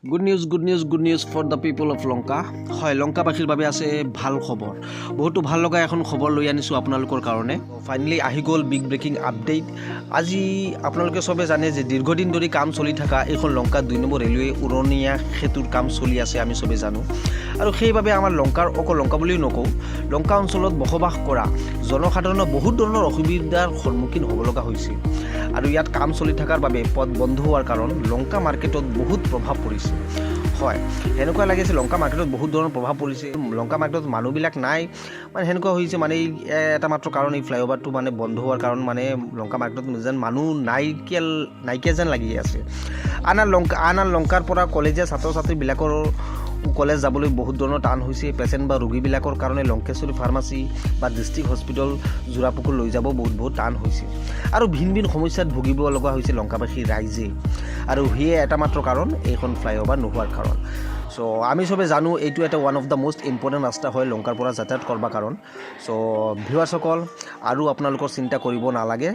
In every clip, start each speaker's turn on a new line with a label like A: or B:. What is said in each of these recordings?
A: Good news, good news, good news for the people of Lanka. হয়, লংকাবাসীৰ বাবে আছে ভাল খবৰ। বহুতো ভাল লগা এখন খবৰ লৈ আনিছোঁ আপোনালোকৰ কাৰণে। ফাইনেলি আহি গ'ল বিগ ব্ৰেকিং আপডেট। আজি আপোনালোকে চবে জানে যে দীৰ্ঘদিন ধৰি কাম চলি থকা এইখন লংকা 2 নম্বৰ ৰেলৱে উৰণীয়া সেতুৰ কাম চলি আছে, আমি চবে জানো। আৰু সেইবাবে আমাৰ লংকাৰ, অকল লংকা বুলিও নকওঁ, লংকা অঞ্চলত বসবাস কৰা জনসাধাৰণৰ বহুত ধৰণৰ অসুবিধাৰ সন্মুখীন হ'ব লগা হৈছে। আৰু ইয়াত কাম চলি থকাৰ বাবে পথ বন্ধ হোৱাৰ কাৰণ লংকা মাৰ্কেটত বহুত প্ৰভাৱ পৰিছে। হয়, সেনেকুৱা লাগিছে, লংকা মাৰ্কেটত বহুত ধৰণৰ প্ৰভাৱ পৰিছে। লংকা মাৰ্কেটত মানুহবিলাক নাই, মানে সেনেকুৱা হৈছে। মানে এই এটা মাত্ৰ কাৰণ, এই ফ্লাইঅভাৰটো মানে বন্ধ হোৱাৰ কাৰণ মানে লংকা মাৰ্কেটত যেন মানুহ নাইকিয়া নাইকিয়া যেন লাগি আছে। আন আন লংকাৰ পৰা কলেজীয়া ছাত্ৰ ছাত্ৰীবিলাকৰ কলেজ যাবলৈ বহুত ধৰণৰ টান হৈছে। পেচেণ্ট বা ৰোগীবিলাকৰ কাৰণে লংকেশ্বৰী ফাৰ্মাচী বা ডিষ্ট্ৰিক্ট হস্পিটেল জোৰাপুখুৰ লৈ যাব বহুত বহুত টান হৈছে। আৰু ভিন ভিন সমস্যাত ভুগিব লগা হৈছে লংকাবাসী ৰাইজে। আৰু সেয়ে এটা মাত্ৰ কাৰণ, এইখন ফ্লাইঅভাৰ নোহোৱাৰ কাৰণ। চ' আমি চবে জানো, এইটো এটা one of the most important ৰাস্তা হয় লংকাৰ পৰা যাতায়াত কৰিব কাৰণ। চ' ভিউৱাৰ্ছসকল, আৰু আপোনালোকৰ চিন্তা কৰিব নালাগে।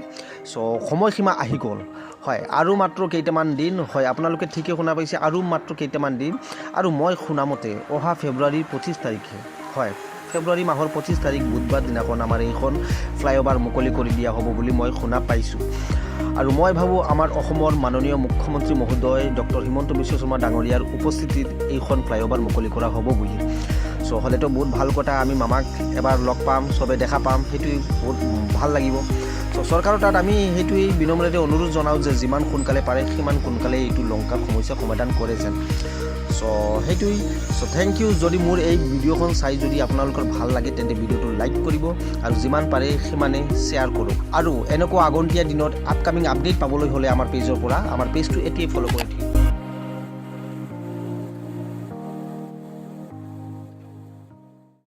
A: চ' সময়সীমা আহি গ'ল। হয়, আৰু মাত্ৰ কেইটামান দিন। হয়, আপোনালোকে ঠিকে শুনা পাইছে, আৰু মাত্ৰ কেইটামান দিন। আৰু মই শুনামতে অহা ফেব্ৰুৱাৰীৰ 25 তাৰিখে, হয়, ফেব্ৰুৱাৰী মাহৰ 25 তাৰিখ বুধবাৰ দিনাখন আমাৰ এইখন ফ্লাইঅভাৰ মুকলি কৰি দিয়া হ'ব বুলি মই শুনা পাইছোঁ। আৰু মই ভাবোঁ, আমাৰ অসমৰ মাননীয় মুখ্যমন্ত্ৰী মহোদয় ডক্টৰ হিমন্ত বিশ্ব শৰ্মা ডাঙৰীয়াৰ উপস্থিতিত এইখন ফ্লাইঅভাৰ মুকলি কৰা হ'ব বুলি। চ' হ'লেতো বহুত ভাল কথা। আমি মামাক এবাৰ লগ পাম, চবে দেখা পাম, সেইটোৱে বহুত ভাল লাগিব। চ' চৰকাৰৰ তাত আমি সেইটোৱেই বিনম্ৰতে অনুৰোধ জনাওঁ যে যিমান সোনকালে পাৰে সিমান সোনকালে এইটো লংকাৰ সমস্যা সমাধান কৰে যেন। চ' সেইটোৱেই। চ' thank U. যদি মোৰ এই ভিডিঅ'খন চাই যদি আপোনালোকৰ ভাল লাগে, তেন্তে ভিডিঅ'টো লাইক কৰিব আৰু যিমান পাৰে সিমানে শ্বেয়াৰ কৰক। আৰু এনেকুৱা আগন্তুক দিনত আপকামিং আপডেট পাবলৈ হ'লে আমাৰ পেজৰ পৰা আমাৰ পেজটো এতিয়াই ফ'ল' কৰি থাকিব।